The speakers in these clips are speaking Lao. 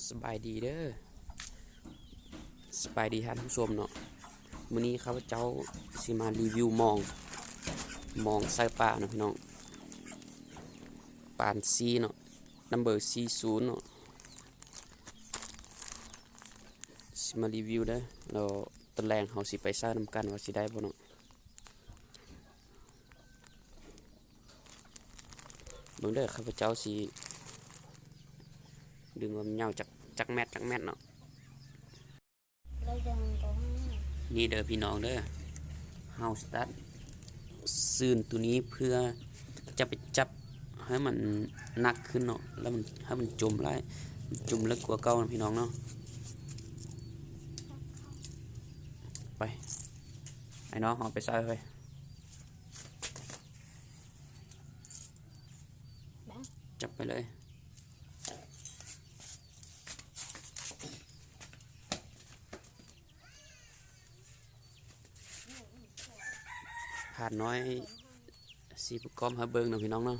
ສະບາຍດີເດີ ສະບາຍດີທ່ານຜູ້ຊົມເນາະ. ມື້ນີ້ຂ້າພະເຈົ້າຊິມາຣີວິວໝ່ອງ ໝ່ອງໃສ່ປາເນາະພີ່ນ້ອງ, ປານຊີເນາະ, ນຳເບີສີ່ສູນເນາະ. ຊິມາຣີວິວເດີ ແລ້ວຕອນແລງເຮົາຊິໄປໃສ່ນຳກັນວ່າຊິໄດ້ບໍ່ເນາະ. ເບິ່ງເດີ ຂ້າພະເຈົ້າຊິດຶງວ່າມັນຍາວຈັກ ຈັກແມັດ ຈັກແມັດເນາະ. ນີ້ເດີພີ່ນ້ອງເດີ ເຮົາສະຕາດຊືນໂຕນີ້ເພື່ອຈະໄປຈັບໃຫ້ມັນໜັກຂຶ້ນເນາະ, ແລ້ວມັນ ໃຫ້ມັນຈົມຫຼາຍ ມັນຈົມເລິກກວ່າເກົ່ານະພີ່ນ້ອງເນາະ. ໄປ ໄອ້ນ້ອງ ເຮົາໄປໃສ່ເລີຍ. ຈັບໄປເລີຍ. ພານນ້ອຍຊິປະກອບໃຫ້ເບິ່ງເນາະພີ່ນ້ອງເນາະ.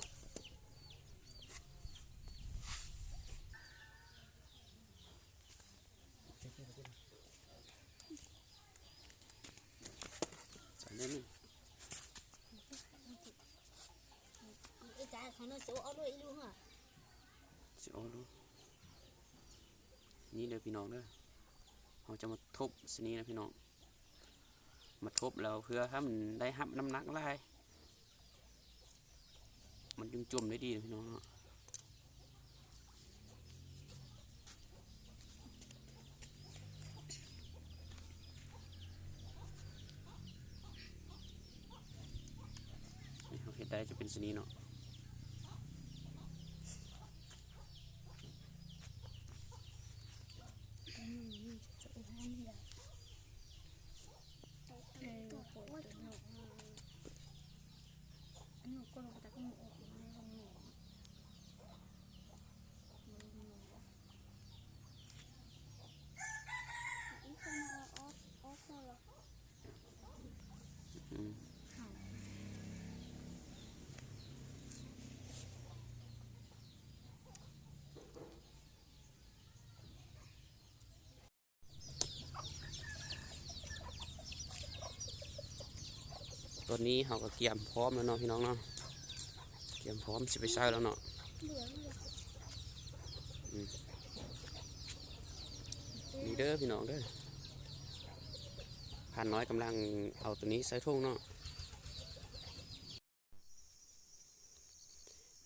ໃສ່ແນ່ນະ ອີຈາຂອງນ້ອງຊິເອົາໂລດອີລູກຫະ ຊິເອົາໂລດ. ນີ້ເດີພີ່ນ້ອງເດີ ເຮົາຈະມາທົບຊະນີ້ນະພີ່ນ້ອງ, ມາທົບແລ້ວເພື່ອໃຫ້ມັນໄດ້ຮັບນ້ຳໜັກຫຼາຍ. ມັນຈຶ່ງຈົມໄດ້ດີນະພີ່ນ້ອງເນາະ. ນີ້ເຮົາເຮັດໄດ້ຈະເປັນຊະນີ້ເນາະ. ຕອນນີ້ເຮົາກໍກຽມພ້ອມແລ້ວເນາະພີ່ນ້ອງເນາະ, ກຽມພ້ອມຊິໄປໃສ່ແລ້ວເນາະ. ອືມ ນີ້ເດີພີ່ນ້ອງເດີ ພານນ້ອຍກຳລັງເອົາໂຕນີ້ໃສ່ຖົງເນາະ.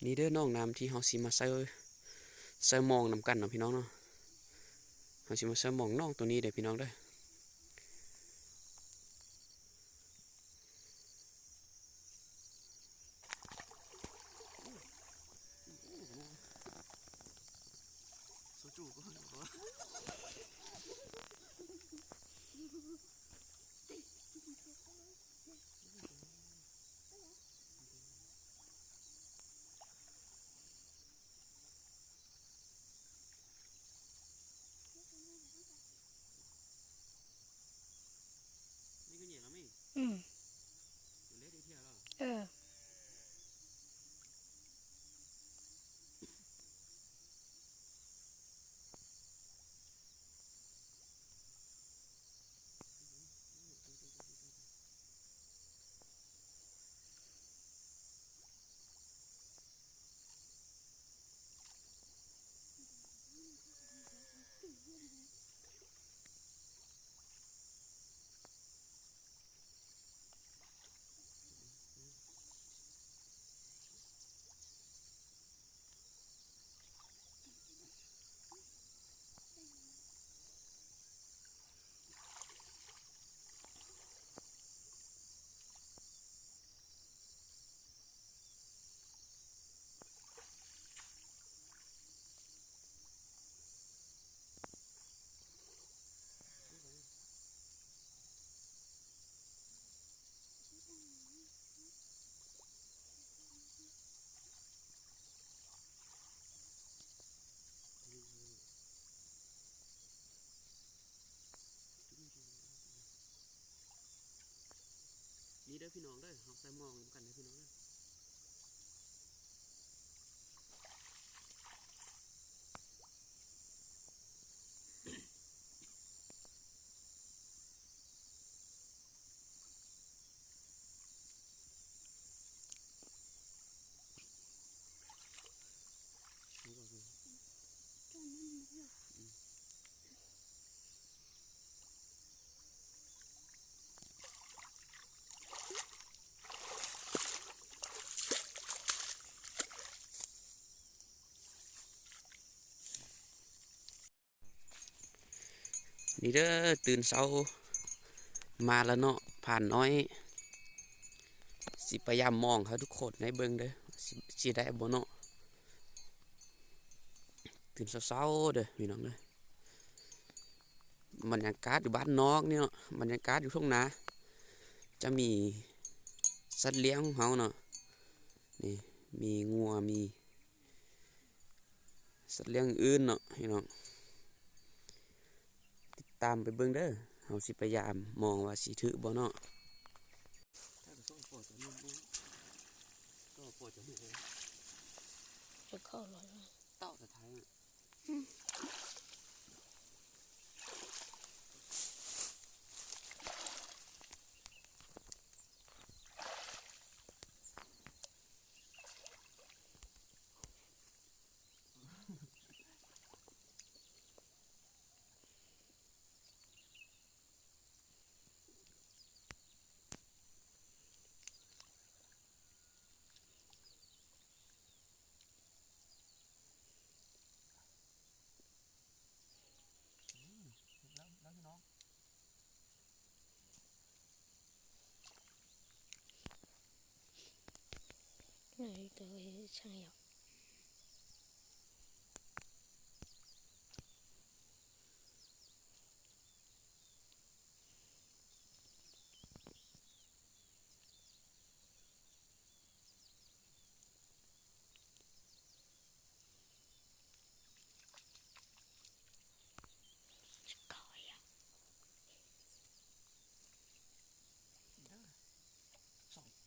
ນີ້ເດີໜອງນ້ຳທີ່ເຮົາຊິມາໃສ່ ໃສ່ໝ່ອງນຳກັນເນາະພີ່ນ້ອງເນາະ, ເຮົາຊິມາໃສ່ໝ່ອງໜອງໂຕນີ້ເດີພີ່ນ້ອງເດີ. ອືມ ເອີ. ນີ້ເດີພີ່ນ້ອງເດີ ເຮົາໃສ່ໝ່ອງນຳກັນເດີພີ່ນ້ອງເດີ. ນີ້ ນີ້ເດີ ຕື່ນເຊົ້າມາແລ້ວເນາະ ພານນ້ອຍ ຊິພະຍາຍາມມອງໃຫ້ທຸກຄົນໄດ້ເບິ່ງເດີ ຊິ ຊິໄດ້ບໍ່ເນາະ. ຕື່ນເຊົ້າໆເດີພີ່ນ້ອງເດີ ບັນຍາກາດຢູ່ບ້ານນອກນີ້ເນາະ ບັນຍາກາດຢູ່ທົ່ງນາ ຈະມີສັດລ້ຽງຂອງເຮົາເນາະ ນີ້ມີງົວ ມີ ສັດລ້ຽງອື່ນເນາະພີ່ນ້ອງ ຕິດຕາມໄປເບິ່ງເດີ ເຮົາຊິພະຍາຍາມມອງວ່າຊິຖືກບໍ່ເນາະ. ເຈົ້າສະໄທສອງ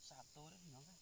ສາມໂຕເດີພີ່ນ້ອງເດີ.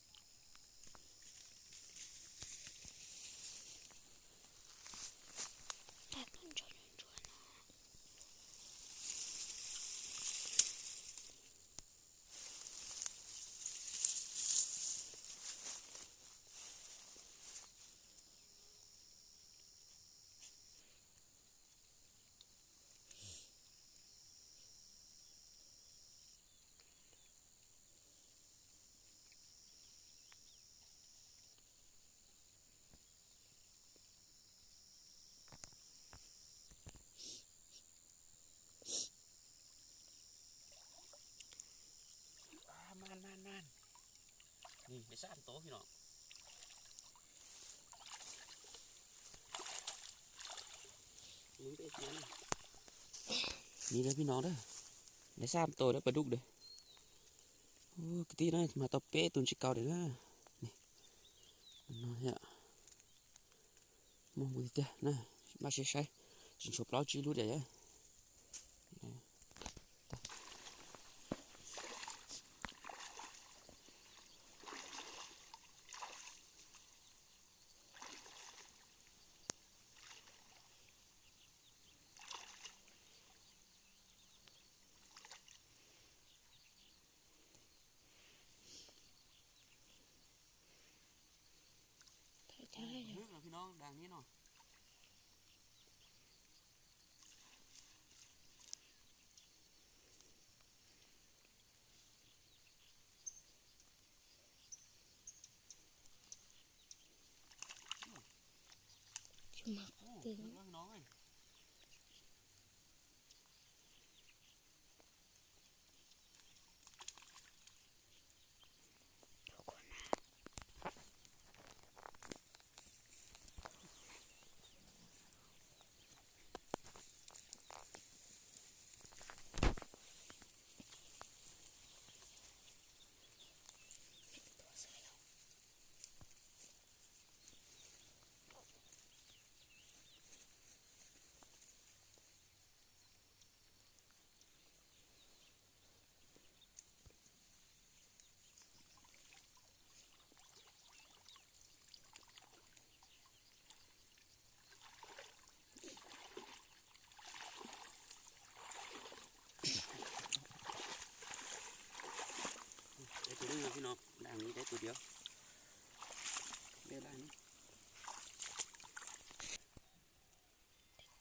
ອ່າ ມານໆໆ ນີ້ໄດ້ສາມໂຕພີ່ນ້ອງ ນີ້ເດີພີ່ນ້ອງເດີ ໄດ້ສາມໂຕເດີ ປາດຸກເດີ. ໂອ້ ກະຕິນະ ມາຕໍ່ເປ້ຕຸນຊິເກົ່າເດີນະ ນີ້ ນ້ອຍອະ. ມອງບໍ່ຕິດເດນະ ມາໃຊ້ໆ ຊິໂຊບລາວຈີລຸດເດ. ພີ່ນ້ອງ ດັ່ງນີ້ເນາະ ໄດ້ຕົວໜຶ່ງແລ້ວພີ່ນ້ອງ ດາງນີ້ໄດ້ຕົວດຽວ ໄດ້ຫຼາຍນີ້.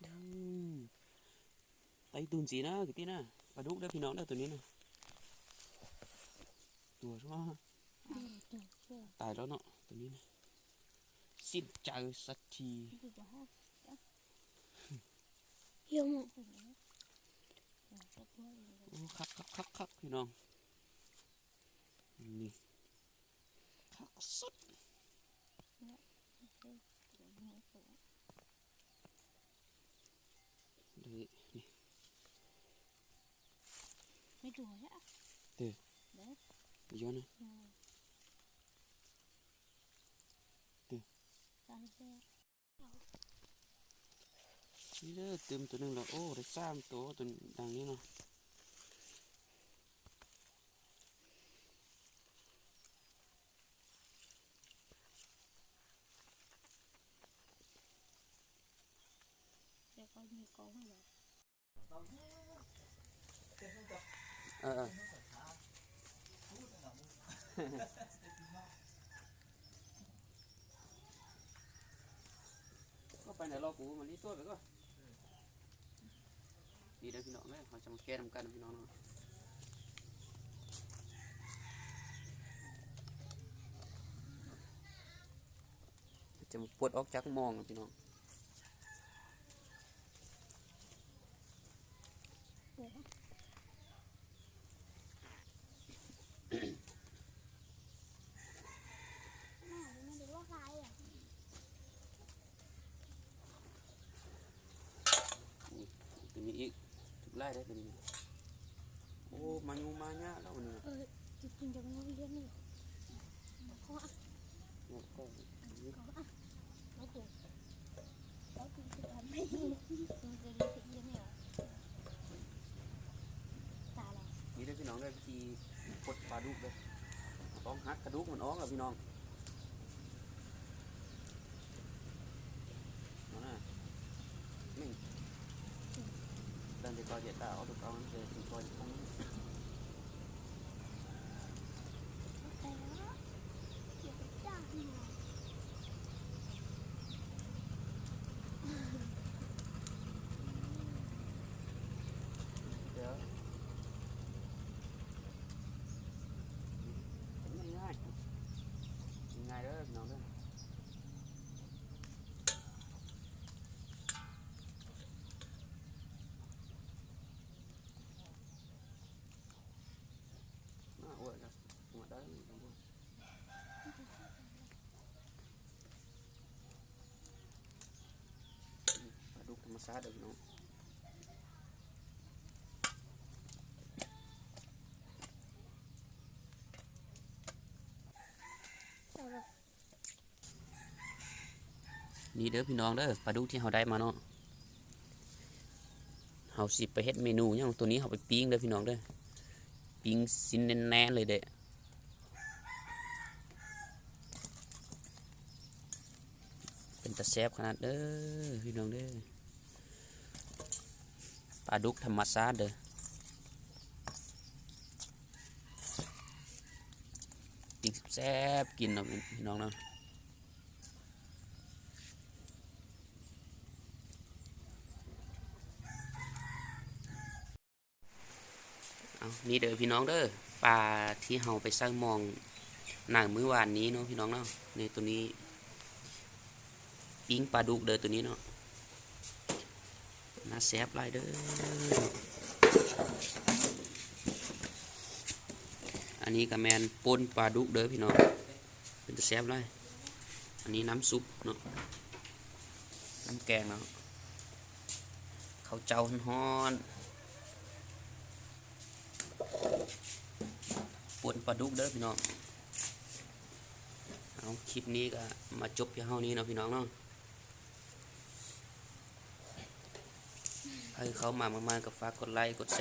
ອືມ ໄຕຕຸນສີນະ ກະຕິນະ ປາດຸກເດີພີ່ນ້ອງເດີ ໂຕນີ້ນະ ຕົວຊັ້ນ ອືມ ຕາຍແລ້ວເນາະ ໂຕນີ້ນະ ສິ້ນໃຈສັກທີ. ເຍອະມາກ. ໂອ້ ຄັກໆໆໆ ພີ່ນ້ອງ ນີ້ ຄັກສຸດ ນີ້ ໄມ່ດູແລ້ວ ເອີ ເດີ ເດີ ຢູ່ນະ ເດີ ນີ້ເດີ ຕື່ມໂຕໜຶ່ງແລ້ວ ໂອ້ ໄດ້ສາມໂຕ ໂຕດັ່ງນີ້ເນາະ ແຕ່ກໍມີກອງໃຫ້ແລ້ວ. ເອີ ເອີ ກໍໄປໃນລໍກູມາລີຕົວໄປກ່ອນ ນີ້ເດີພີ່ນ້ອງເອີຍ ເຮົາຈະມາແກະນຳກັນພີ່ນ້ອງເນາະ ຈະມາປົດອອກຈາກໝອງພີ່ນ້ອງ. ໂຕນີ້ອີກ ຖືກຫຼາຍເດ້ໂຕນີ້. ໂອ້ ມາຍຸມາຍາແລ້ວນີ້ ເອີ ກິນຈັກໜ່ວຍລຽນນີ້ ຂໍ ຂໍ ຂໍ ຂໍ ນີ້ເດີພີ່ນ້ອງເດີ ວິທີປົດປາດຸກເດີ ຕ້ອງຫັກກະດູກມັນອອກລະພີ່ນ້ອງ. ເອົານະ ນີ້ ຕັ້ງແຕ່ກ່ອນຈະຕາອອກ ເອົາແຕ່ກ່ອນຈະ ດຽວ ງ່າຍໆ ງ່າຍເດີພີ່ນ້ອງເດີ. ມາອວດກັບຫົວໄດ້ ປາດຸກທຳມະຊາດເດີພີ່ນ້ອງ. ນີ້ເດີພີ່ນ້ອງເດີ ປາດຸກທີ່ເຮົາໄດ້ມາເນາະ ເຮົາຊິໄປເຮັດເມນູຫຍັງ ໂຕນີ້ເຮົາໄປປີ້ງເດີພີ່ນ້ອງເດີ ປີ້ງຊີ້ນແໜ້ນໆເລີຍເດ້ ເປັນຕາແຊບຂະໜາດເດີພີ່ນ້ອງເດີ ປາດຸກທຳມະຊາດເດີ. ກິນແຊບໆ ກິນເນາະພີ່ນ້ອງເນາະ. ເອົາ ນີ້ເດີພີ່ນ້ອງເດີ ປາທີ່ເຮົາໄປໃສ່ໝອງໃນມື້ວານນີ້ເນາະພີ່ນ້ອງເນາະ ນີ້ໂຕນີ້ ປີ້ງປາດຸກເດີໂຕນີ້ເນາະ ໜ້າແຊບຫຼາຍເດີ. ອັນນີ້ກະແມ່ນປົ່ນປາດຸກເດີພີ່ນ້ອງ ເປັນຕາແຊບຫຼາຍ. ອັນນີ້ນ້ຳຊຸບເນາະ ນ້ຳແກງເນາະ ເຂົ້າເຈົ້າຮ້ອນໆ ປົ່ນປາດຸກເດີພີ່ນ້ອງ. ເອົາ ຄລິບນີ້ກະມາຈົບພຽງເທົ່ານີ້ເນາະພີ່ນ້ອງເນາະ ໃຜເຂົ້າມາໃໝ່ໆ ກະຝາກກົດໄລ ກົດແຊ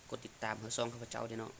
ກົດຕິດຕາມເຮົາຊ່ອງຂ້າພະເຈົ້າເດີເນາະ.